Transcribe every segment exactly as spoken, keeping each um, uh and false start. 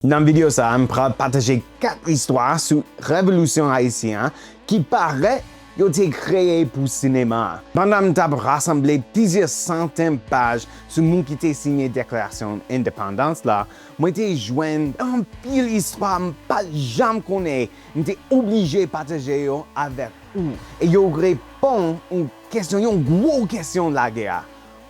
Nan videyo sa a, m pral pataje kat istwa sou Revolisyon Ayisyen an ki parèt yo te kreye pou sinema. Pandan m t ap rasanble plizyè santèn paj sou moun ki te siyen Deklarasyon Endepandans la, mwen te jwenn anpil istwa m pa t janm konnen. M te oblije pataje yo avèk ou. E yo reponn yon kesyon, yon gwo kesyon lagè a.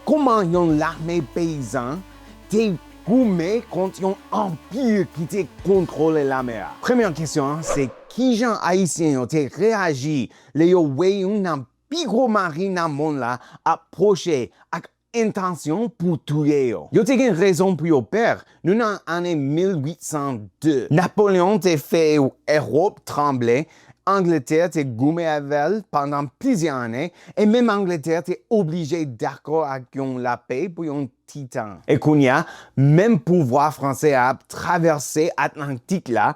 Kòman yon lame peyizan te goumen kont yon anpi ki te kontwole lamè a? Premye kesyon an, se kijan Ayisyen yo te reyaji lè yo wè youn nan pi gwo marin nan mond la ap pwoche ak entansyon pou touye yo? Yo te gen rezon pou yo pè. Nou nan ane mil uit san de. Napoleon te fè Ewòp tranble, Angletè te goumen avè l pandan plizyè ane, e menm Angletè te oblije dakò ak yon lapè pou yon ti tan. E kounye a, menm pouvwa fransè a ap travèse Atlantik la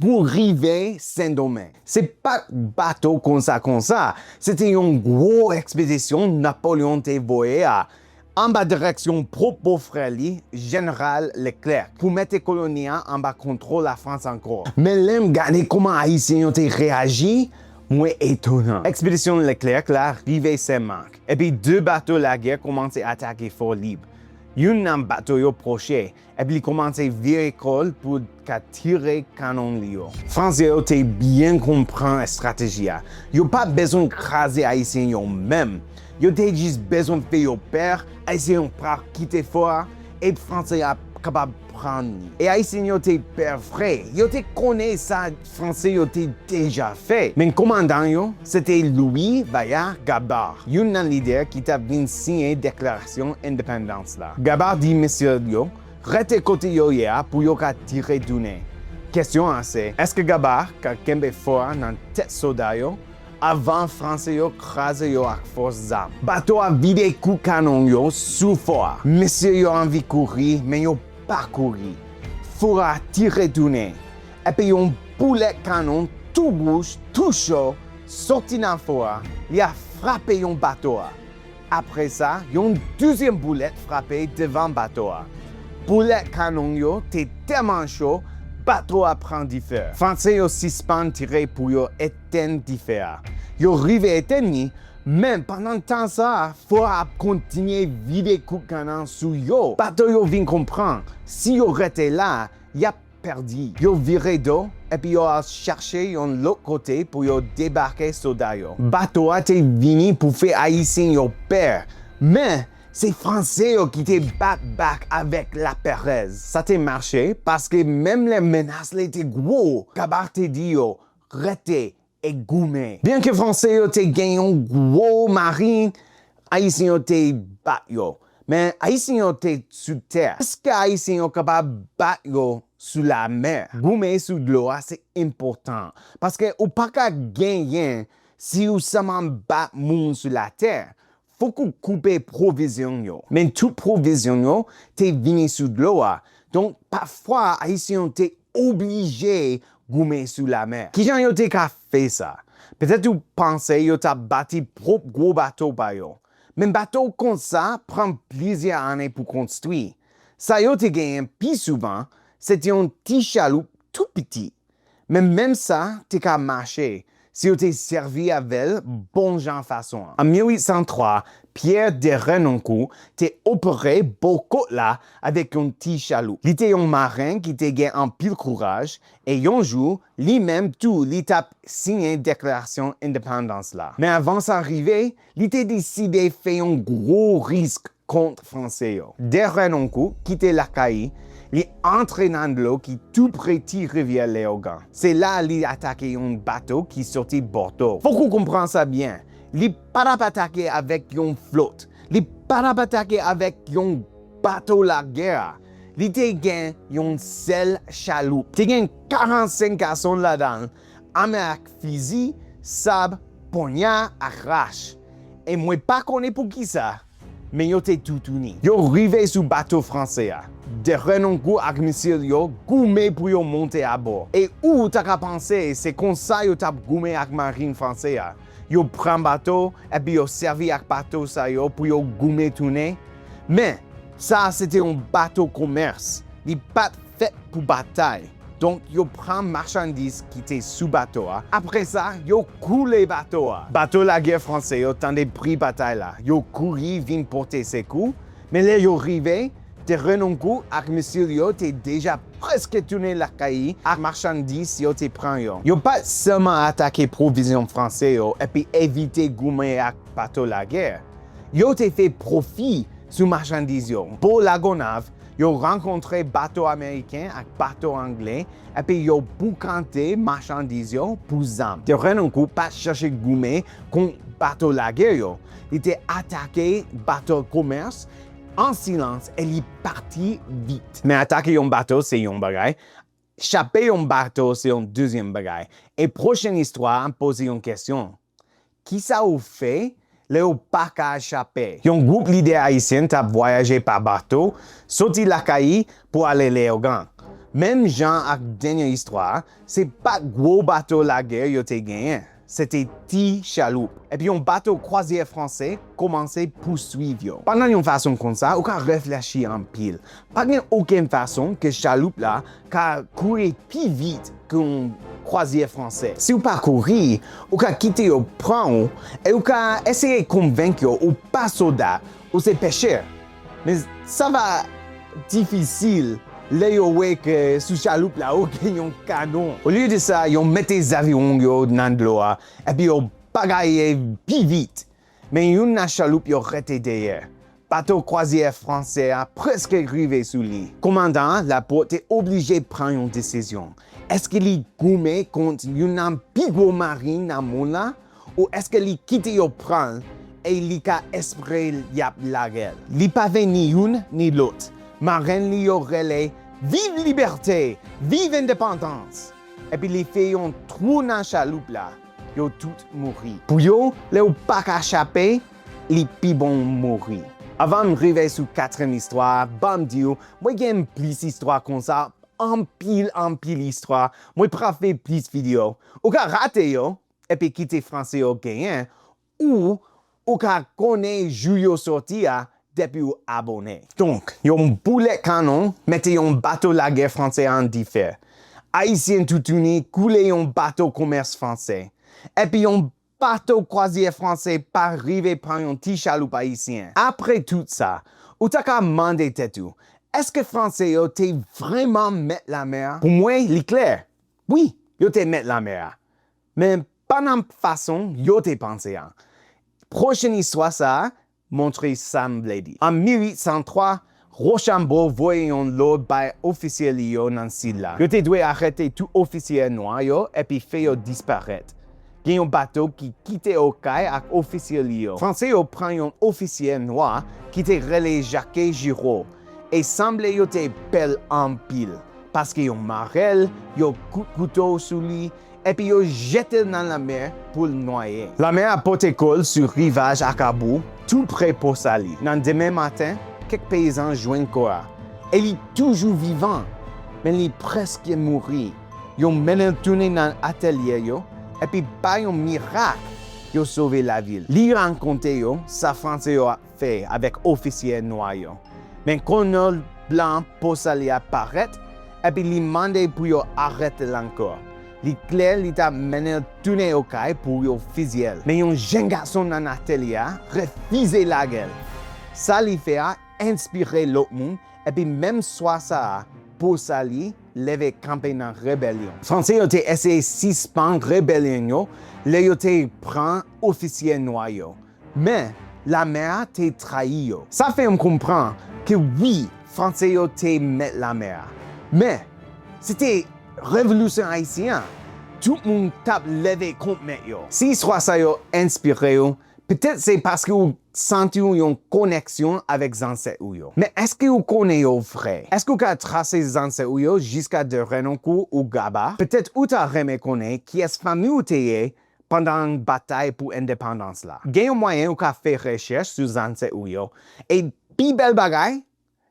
pou rive Sendomeng. Se pa t bato konsa konsa, se te yon gwo ekspedisyon Napoleon te voye a, anba direksyon pwòp bòfrè li, Jeneral Leclerc, pou mete koloni a anba kontwòl Lafrans ankò. Men lè m gade kòman Ayisyen yo te reyaji, mwen etonan. Ekspedisyon Leclerc la rive Senmak, epi de bato lagè kòmanse atake Fò Lib. Youn nan bato yo pwoche, epi li kòmanse vire kò l pou ka tire kanon li yo. Fransè yo te byen konprann estrateji a. Yo pa t bezwen kraze Ayisyen yo menm. Yo te jis bezwen fè yo pè, Ayisyen yo pral kite fò a, e Fransè a kapab pran li. E Ayisyen yo te pè vre. Yo te konnen sa Fransè yo te deja fè. Men kòmandan yo, se te Louis Vayard Gabarre, youn nan lidè ki t ap vin siyen Deklarasyon Endepandans la. Gabarre di mesye yo rete kote yo ye a pou yo ka tire tounen. Kesyon an se, èske Gabarre ka kenbe fò a nan tèt sòlda yo avan Fransè yo kraze yo ak fòs zam? Bato a vide kout kanon yo sou fò a. Mesye yo anvi kouri, men yo pa kouri. Fò a tire tounen, epi yon boulèt kanon tou wouj, tou cho, soti nan fò a, li a frape yon bato a. Apre sa, yon dezyèm boulèt frape devan bato a. Boulèt kanon yo te tèlman cho, bato a pran dife. Fransè yo sispann tire pou yo etenn dife a. Yo rive etenn li, men pandan tan sa a, fò a ap kontinye vide kout kanon sou yo. Bato yo vin konprann, si yo rete la, y ap pèdi. Yo vire do, epi yo al chache yon lòt kote pou yo debake sòlda yo. Bato a te vini pou fè Ayisyen yo pè, men se Fransè yo ki te bat bak avèk laperèz. Sa te mache paske menm lè menas la te gwo, Gabarre te di yo, rete e goumen. Byenke Fransè yo te gen yon gwo marin, Ayisyen yo te bat yo. Men Ayisyen yo te sou tè. Èske Ayisyen yo kapab bat yo sou lamè? Goumen sou dlo a se enpòtan, paske ou pa ka genyen si ou sèlman bat moun sou latè. Fòk ou koupe pwovizyon yo. Men tout pwovizyon yo te vini sou dlo a. Donk, pafwa, Ayisyen yo te oblije goumen sou lamè. Kijan yo te ka fè sa? Petèt ou panse yo t ap bati pwòp gwo bato pa yo. Men bato konsa pran plizyè ane pou konstwi. Sa yo te genyen pi souvan, se te yon ti chaloup tou piti. Men menm sa te ka mache si yo te sèvi avè l bon jan fason an. An mil uit san twa, Pierre de Rennoncourt te opere bò kot la avèk yon ti chaloup. Li te yon maren ki te gen anpil kouraj, e yon jou, li menm tou, li t ap siyen Deklarasyon Endepandans la. Men avan sa rive, li te deside fè yon gwo risk kont Fransè yo. De Rennoncourt kite lakay li, li antre nan dlo ki tou pre ti rivyè Leyogàn. Se la li atake yon bato ki soti Bòdeaux. Fòk ou konprann sa byen. Li pa t ap atake avèk yon flòt. Li pa t ap atake avèk yon bato lagè. Li te gen yon sèl chaloup. Te gen karannsenk gason ladan l, ame ak fizi, sab, ponya ak rach. E mwen pa konnen poukisa, men yo te toutouni. Yo rive sou bato fransè a. De Rennoncourt ak mesye l yo goumen pou yo monte abò. E ou ta ka panse se konsa yo t ap goumen ak marin fransè a. Yo pran bato, epi yo sèvi ak bato sa yo pou yo goumen tounen. Men, sa a se te yon bato komès. Li pa t fèt pou batay. Donk, yo pran machandiz ki te sou bato a. Apre sa, yo koule bato a. Bato lagè franse yo tande bri batay la. Yo kouri vin pote sekou. Men lè yo rive, Derenoncourt ak mesye l yo te deja prèske tounen lakay li ak machandiz yo te pran yo. Yo pa t sèlman atake pwovizyon franse yo epi evite goumen ak bato lagè. Yo te fè pwofi sou machandiz yo. Bò Lagonav, yo rankontre bato ameriken ak bato angle, epi yo boukante machandiz yo pou zam. Derenoncourt pa t chache goumen kont bato lagè yo. Li te atake bato komès an silans e li pati vit. Men atake yon bato se yon bagay, chape yon bato se yon dezyèm bagay. E pwochen istwa a poze yon kesyon. Kisa ou fè lè ou pa ka chape? Yon gwoup lidè ayisyen t ap vwayaje pa bato, soti lakay li pou ale Leyogàn. Menm jan ak dènye istwa a, se pa gwo bato lagè yo te genyen, se te ti chaloup. Epi yon bato kwazyè franse kòmanse pouswiv yo. Pandan yon fason konsa, ou ka reflechi anpil. Pa gen okenn fason ke chaloup la ka kouri pi vit ke yon kwazyè franse. Si w pa kouri, ou ka kite yo pran w e ou ka eseye konvenk yo ou pa sòlda, ou se pechè. Men sa va difisil lè yo wè ke sou chaloup la ou gen yon kanon. Olye de sa, yo mete zaviwong yo nan dlo a epi yo bagaye pi vit. Men youn nan chaloup yo rete dèyè. Bato kwazyè franse a prèske rive sou li. Kòmandan Laporte te oblije pran yon desizyon. Èske li goumen kont youn nan pi gwo marin nan mond la, ou èske li kite yo pran l e li ka espere y ap lage l? Li pa vle ni youn ni lòt. Marenn li yo rele, "Viv libète! Viv endepandans!" Epi li fè yon twou nan chaloup la. Yo tout mouri. Pou yo, lè ou pa ka chape, li pi bon ou mouri. Anvan m rive sou katriyèm istwa a, ban m di w, mwen gen plis istwa konsa, anpil, anpil istwa. Mwen pral fè plis videyo. Ou ka rate yo, epi kite franse yo genyen, ou, ou ka konnen jou yo sòti a, depi w abòne. Donk, yon boulèt kanon mete yon bato lagè franse an dife. Ayisyen toutouni koule yon bato komès franse. Epi yon bato kwazyè franse pa rive pran yon ti chaloup ayisyen. Apre tout sa, ou ta ka mande tèt ou, èske franse yo te vrèman mèt lamè a? Pou mwen, li klè. Wi, yo te mèt lamè a. Men pa nan fason yo te panse a. Pwochen istwa sa a montre sa m vle di. An mil uit san twa, Rochambeau voye yon lòd bay ofisye li yo nan sid la. Yo te dwe arete tout ofisye nwa yo epi fè yo disparèt. Gen yon bato ki kite Okay ak ofisye li yo. Franse yo pran yon ofisye nwa ki te rele Jacques Giraud, e sanble yo te pè l anpil, paske yo mare l, yo kout kouto sou li, epi yo jete l nan lanmè pou l nwaye. Lanmè a pote kò l sou rivaj Akabou, tou pre Pòsali. Nan demen maten, kèk peyizan jwenn kò a, e li toujou vivan, men li prèske mouri. Yo mennen l tounen nan atelye yo, epi pa yon mirak, yo sove lavi l. Li rakonte yo sa Franse yo ap fè avèk ofisye nwa yo. Men kolonèl blan Pòsali a parèt, epi li mande pou yo arete l ankò. Li klè li t ap mennen l tounen Okay pou yo fizye l. Men yon jenn gason nan atelye a refize lage l. Sa li fè a enspire lòt moun, epi menm swa sa a, Pòsali leve kanpe nan rebelyon. Franse yo te eseye sispann rebelyon yo lè yo te pran ofisye nwa yo. Men, lamè a te trayi yo. Sa fè m konprann ke wi, Franse yo te mèt lamè a. Men, se te revolisyon ayisyen an. Tout moun t ap leve kont mèt yo. Si istwa sa yo enspire w, petèt se paske w santi w yon koneksyon avèk zansèt ou yo. Men èske w konnen yo vre? Èske w ka trase zansèt ou yo jiska Derenonkou ou Gaba? Petèt ou ta renmen konnen kiyès fanmi w te ye pandan batay pou endepandans la. Gen yon mwayen ou ka fè rechèch sou zansèt ou yo. E pi bèl bagay,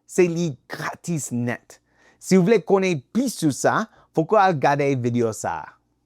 se li gratis nèt. Si w vle konnen plis sou sa, fòk w al gade videyo sa a.